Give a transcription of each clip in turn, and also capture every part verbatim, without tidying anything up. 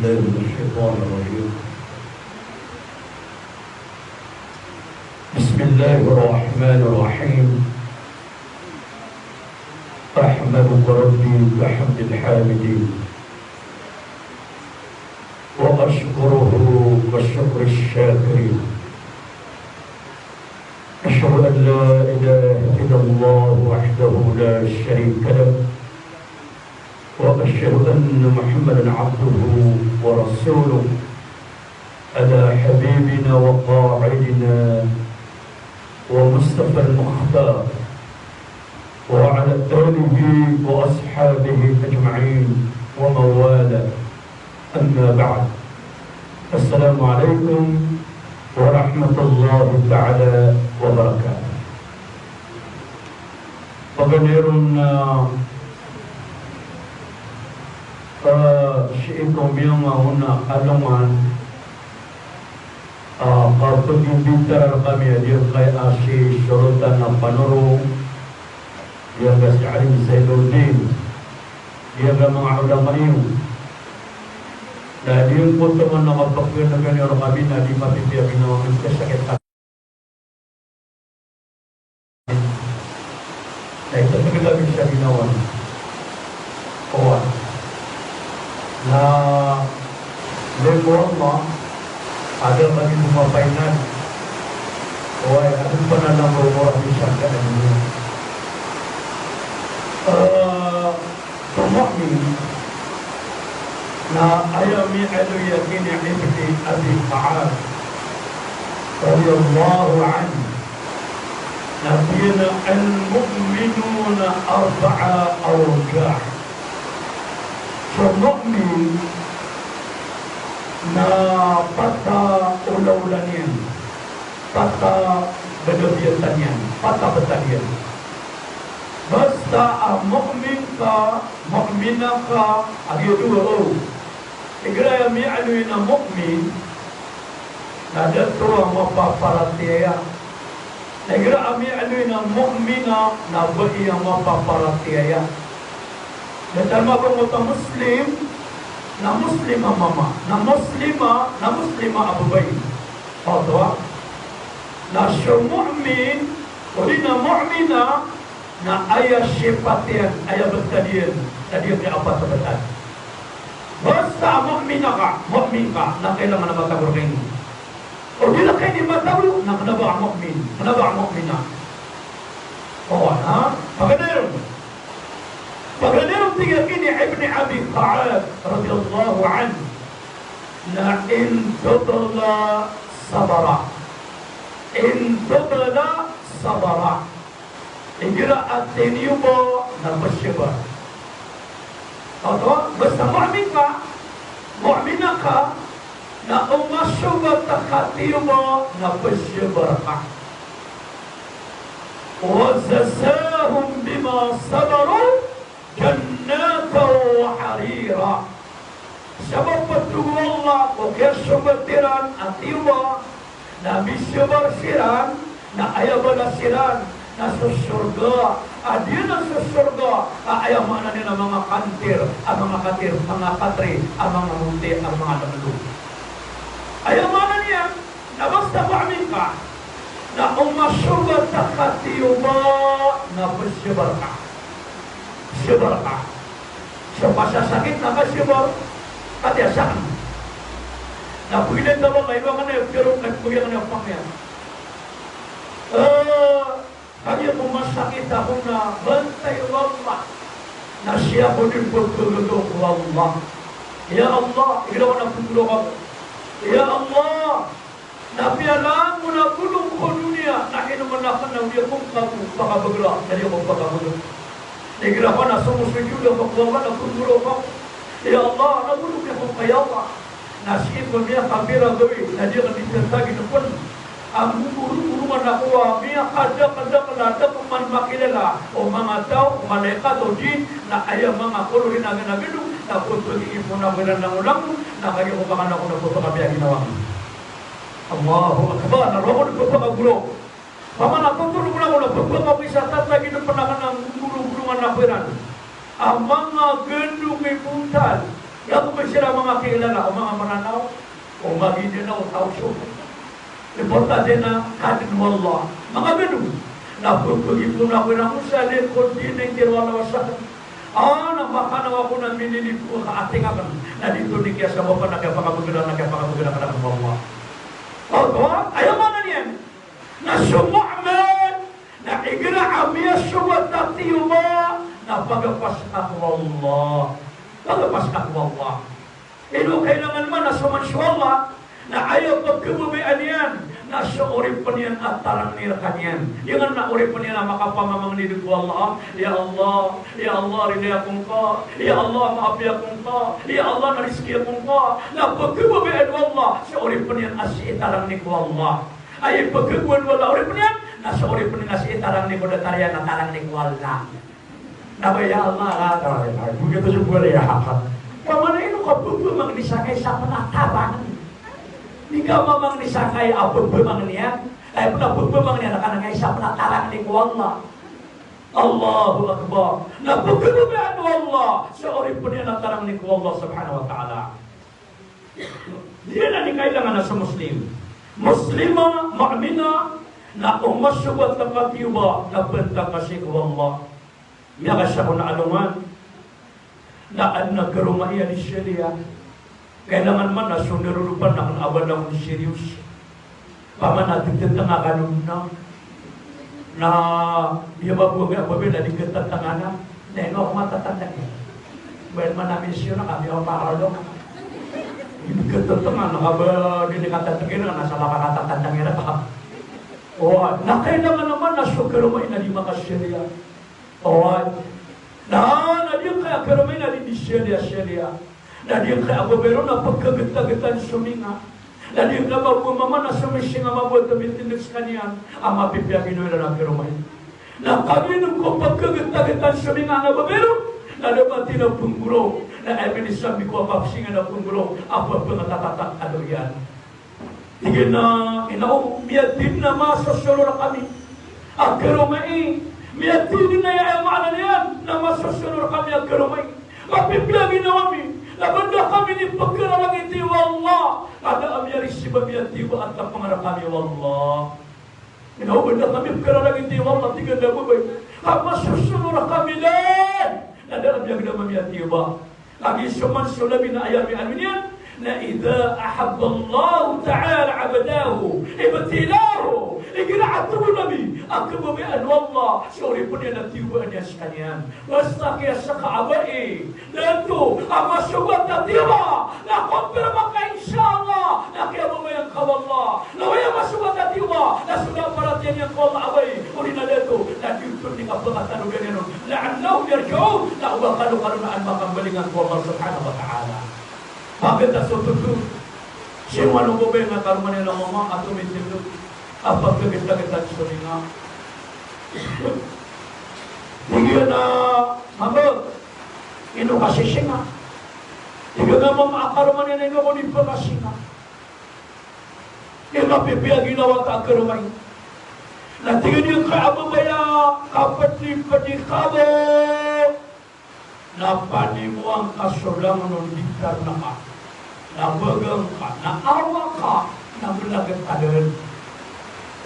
بالله من الشيطان الرجيم. بسم الله الرحمن الرحيم. أحمدك ربي كحمد الحامدين، وأشكره كشكر الشاكرين. أشهد أن لا إله إلا الله وحده لا شريك له، وأشهد أن محمدا عبده ورسوله، على حبيبنا وقائدنا ومصطفى المختار، وعلى آله وأصحابه أجمعين ومن والاه. أما بعد. السلام عليكم ورحمة الله تعالى وبركاته. Paganay ron na, ah, sii ko miyanga a alongan, ah, kapagimbitar kami a giyangkai a si Solotan a Panoro, giyangkai si Alim Zainuddin, giyangkai a manga ulama iyo. Na giyangkoto man a kapaganagan iyo rkami na di mapipiya ginawa mi, kasakit Na ito, pagkagabi sa ginawa niyo. Oway. Na limo Allah, ada lagi mapainan. Oway, ada pa na lang umor a bisa ka na niyo. Eh, So mu'min na aya miyaaloy a giya ki Ibn Abi Ka'ab radiyallahu anhu, na tig iyan a, "Al-mu'minuna arba'a awjuh." So mu'min na pat a olaola niyan, pat a bdabiyatan iyan, pat a btad iyan. Basta a mu'min ka, mu'mina ka, a giya dowa, o. Igira aya miyaaloy na mu'min, na dato a mapaparatiyaya. Na igira aya miyaaloy na mu'mina, na bai a mapaparatiyaya. Datar mambo a muslim, na muslim a mama, na muslima, na muslima a babay. Oto a. Na so mu'min, odi na mu'mina, na aya sipat iyan, aya btad iyan, na di kna apat a btad. Basta mu'mina ka, mu'min ka, na kailangan a matago rka ini. Odi na kna ini matago, na kna ba ka mu'min, kna ba ka mu'mina. O, ha? Paganay ron. Paganay ron, tig iyan ki Ibn Abi Ka'ab radiyallahu anhu. Na in tubtala sabara. In tubtala sabara. Igira a tiniyoba na pzabar. Oto, basta mu'min ka, mu'mina ka, na o masobat a katiyoba na pzabar ka. Wa jazahum bima sabaru jannatan wa harira. Sabap a tig o Allah ko kiyasobat iran a tiyoba, na misobar siran, na aya balas iran na so sorga, a giyanan so sorga a aya maana niyan na manga kantir, a manga katir, manga katri, a manga moti, a manga lmlog. Aya maana niyan, na basta mu'min ka, na o masobat a katiyoba na pzabar ka. Pzabar ka. So pasasakit na kasobar, katiya sakn. Na pwede ka ba kailangan na ipirong na pwede ka na pangyan. Eh, Kagiya ko masakit ako na bantay o Allah. Na sii ako dn pphagaga ko Allah. Ya Allah, igira ko na pnggolawk ako. Ya Allah, na apiya langon a bolong ko doniya, na ino man akn na di ako pkabagr, na di ako pkabagr. Igira ko na somosojud ako ko Allah na pnggolawk ako. Ya Allah, na bolong ako ka ya Allah. Na sii ko miyakapira gawii, na di akn di tatagid pn a nggogorogorong ako a miyakadakdakl a da ko man makilala o manga taw, o malaikat, o jinn, na aya manga kolor iyan a ginaganad, na photo a giya i photo a giya langolangon, na kagiya ko ba akn ako na photo a kapiya ginawa ko. Allahu Akbar, na roo ko di pphagagolo. Pamana photo a ginawa ko na pphagagolo, isa tatagid pn akn a nggogorogorong ako iran a manga gandong i bontal. Aya ko ba siran manga kilala o manga Mranaw, o manga Mindanao, o taw so. Importante na kadn o Allah. Manga bino. Na pphagipon ako iran ko sa lingkod dn, na intharo o Allah a sakn. Ah, na makanaw ako na minilip ko ka ating akn. Na di to di kiyasabap na kiyapakabgr, na kiyapakabgr akn o Allah. O, to, aya maana niyan. Na so mu'min, na igira a miyasogat a tiyoba, na pagapas ka ko Allah. Pagapas ka ko Allah. Ino kailangan man a so man so Allah, na aya pkhababayaan iyan, na so oripn iyan a tarangni rkaniyan. Giyanan na oripn iyan a makapamamangni dn ko Allah, "Ya Allah, ya Allah, rilai ako ngka. Ya Allah, maapi ako ngka. Ya Allah, na rizki ako ngka." Na pkhababayaan o Allah so oripn iyan a sii tarangni ko Allah. Aya pkhababayaan o Allah oripn iyan, na so oripn iyan a sii tarangni ko datar iyan a tarangni ko Allah. Na ba ya Allah, ah, tarangni, ah, begitu so bala ya. Pamana ino ka pphagipon sangkai sa pn a tarangni. Di ka mamangni sangkai a pphagipon iyan. Ay, pn a pphagipon iyan, na kna angkai sa pn a tarangni ko Allah. Allahu Akbar. Na pkhababayaan o Allah so oripn iyan a tarangni ko Allah Subhanahu wa Ta'ala. Giyanan i kailangan a so Muslim, Muslima, mu'mina, na o masogat a katiyoba na pnta ka sii ko Allah. Miyakasako na alongan na adn a karoma iyan i shariah. Kailangan man a so ndaroropan na kna a ba langon serious. Pamana tititnga ka dn na, na miyababo a babay na di katatnga na, na ino ako matatandang iyan. Ba iyan man a misyon na kami o paralo. Di katatnga na ka ba di katatnga na sa makatatandang iyan ka. O, na kailangan man a so karoma iyan na di makashariah. Oway. Na, na di ngka a karoma iyan a di di shariah, shariah. Na di ngka a babay ron na pkhagtagtan so minga. Na di ngka a babo a mama na so misinga a mababa a mitindg skaniyan a mapipiya a ginawa iran a karoma iyan. Na kagiya ko pkhagtagtan so minga a babay ron, na da a ba tina pnggolaw. Na aya minisambi ko a kapsinga na pnggolaw a pphangatatatang a doyan. Tig iyan a, ina o, miyatindg na masosono rkami a karoma i. Miyatindg na, aya maana niyan na masosono rkami a karoma i. Mapipiya a ginawa mi. Na ba da kami di pkhararangiti o Allah, ka da a miyarisib a miyatiyoba a tapang rkami o Allah. Ina o, ba da kami pkhararangiti o Allah, tig iyan a babay. Ka masosono rkami dn. Na da a miyagnama miyatiyoba. Kagiya so man so Nabi na aya miyaaloy niyan na, "Idha ahabballahu ta'ala abdahu ibtalahu." Igira a tig o Nabi a kababayaan o Allah so oripn iyan na tiyobaan iyan skaniyan. Basta kiyaskha a bai, dato, a masogat a tiyoba, na kompirma ka, insha Allah, na kiyababayaan ka o Allah. Na aya masogat a tiyoba na so da a paratiyaya niyan ko Allah a bai, odi na dato, na di oto di kapakatanodan iyan on. La'allahum yarji'un, na o ba kano kano na an makambalingan ko Allah Subhanahu wa Ta'ala. Pagkita so toto, sii wano babay na karoma niyan a mama a tomitindg a pagkagitagita so singa. Tig iyan a, "Mama, ino ka sisinga?" Tig iyan a mama a karoma niyan a ino ko di pkasinga. Ino pipiya a ginawa ta a karoma i? Na tig iyan a babay a kapdipdi ka bo. Na panimoan ka so langon o bitar na ka. Na bagang ka, na awak ka, na mlagd ka dn.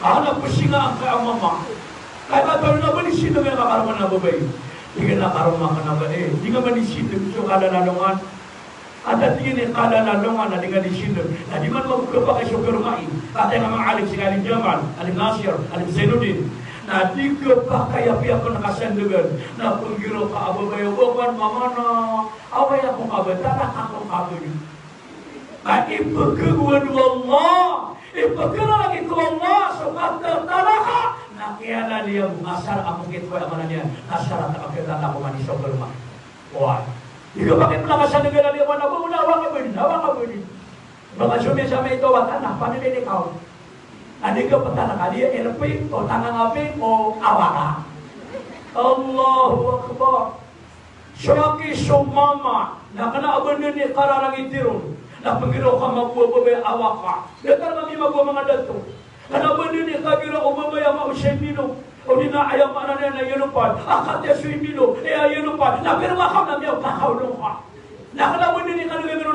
Ka na psinga angka a mama. Kaya ka tano na ba di sindg iyan a karoma na babay. Tig iyan a karoma ka na ba, eh, di nga ba di sindg so kala na alongan. Anda tig iyan i kala na alongan na di nga di sindg. Na di man mago kapakay so karoma i. Kataya nga manga alim sii ka Alim Jamal, Alim Nasir, Alim Zainuddin. Na di kapakay a piyapn ka sandgan. Na pnggiraw ka a babay a, "Ba ko an mama na away ako kabtad, ako kabtad." Ka ipkhagowad o Allah, ipkhararangit o Allah so katatala ka. Na kiyalaliya bo, asar a mongkit ko aya maana niyan. Asar a takapitala ko man i so karoma. Oway. Di ka pakay pn a kasandgan a liyawan a ba, awak ka ba dn, awak ka ba dn. Ba ka so miyasamay oto a wata na, pamilay di ka on. Na di ka ptala ka, di a airplane, o tangang api, o awak ka. Allahu Akbar. So aki so mama, na kna a ba dn i kararangiti ron. Na pnggiraw ka mago a babay a awak ka. Datar kami mago a manga dato. Kna a ba dn i kagira o babay a maosay milo. Odi na aya maana niyan na yellow pad. A katiya so imilo, e a yellow pad. Na pirma ka na miyapakaolong ka. Na kna a ba dn i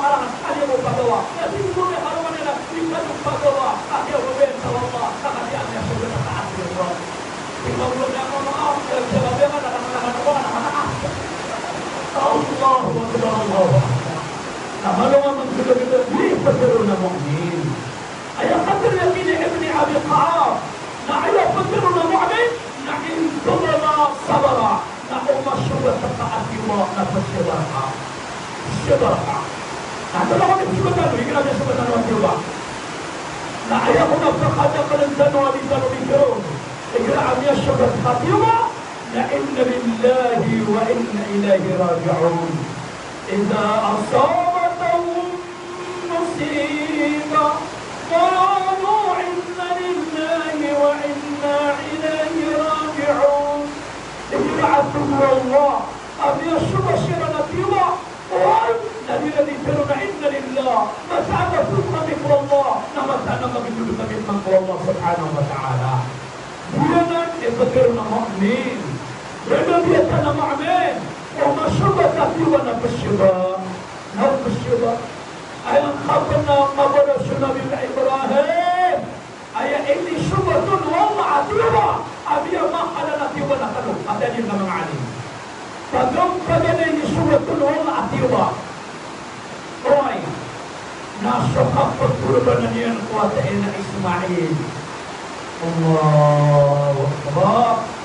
karangan, a di ko pagawa. Na di ko miyakaroman iyan a di ko pagawa. Ka kiyababayaan sa Allah, ka katii a miyashobat a taat iyan. Di ko miyakaroman, ah, eh, kiyababayaan a karangan, karangan, karangan, ah. Allahu Akbar, Allahu Akbar. Na mala a manga gdagda, di pagaro na mu'min. Aya katharo iyan ki Ibn Abi Ka'b, na aya pagaro na mu'min, na in tubtala sabara, na o mashobat ka a tiyoba na pzabara ka. Pzabara ka. Na antonaa kon i pzabara tano, igira a miyashobat tano a tiyoba? Na aya kon a pakadaklan tano a di tano mikharoon, igira a miyashobat ka a tiyoba, na inna lillahi wa inna ilayhi raji'un. Idha asabathum musibah, qalu inna lillahi wa inna ilayhi raji'un. Igira a tig o Allah a miyashobat siran a tiyoba, oway, na di iran di tharoon a inna lillah, mataan a phoon ami ko Allah, na mataan a magindod ami man ko Allah subhanahu wa ta'ala. Giyanan i pagaro na mu'min. Giyanan i pagaro na mu'min. O mashobat a tiyoba na pzabara. Na pzabara. Aya kapn a kabaloy o Nabi Ibrahim. Aya inishobat on o Allah a tiyoba. A miyamahalan a tiyoba na kano. Katii a manga alim, paganay, paganay a inishobat on o Allah a tiyoba. Oway, na so kapagkorbanan iyan ko wata iyan a Ismail. Allahu Akbar.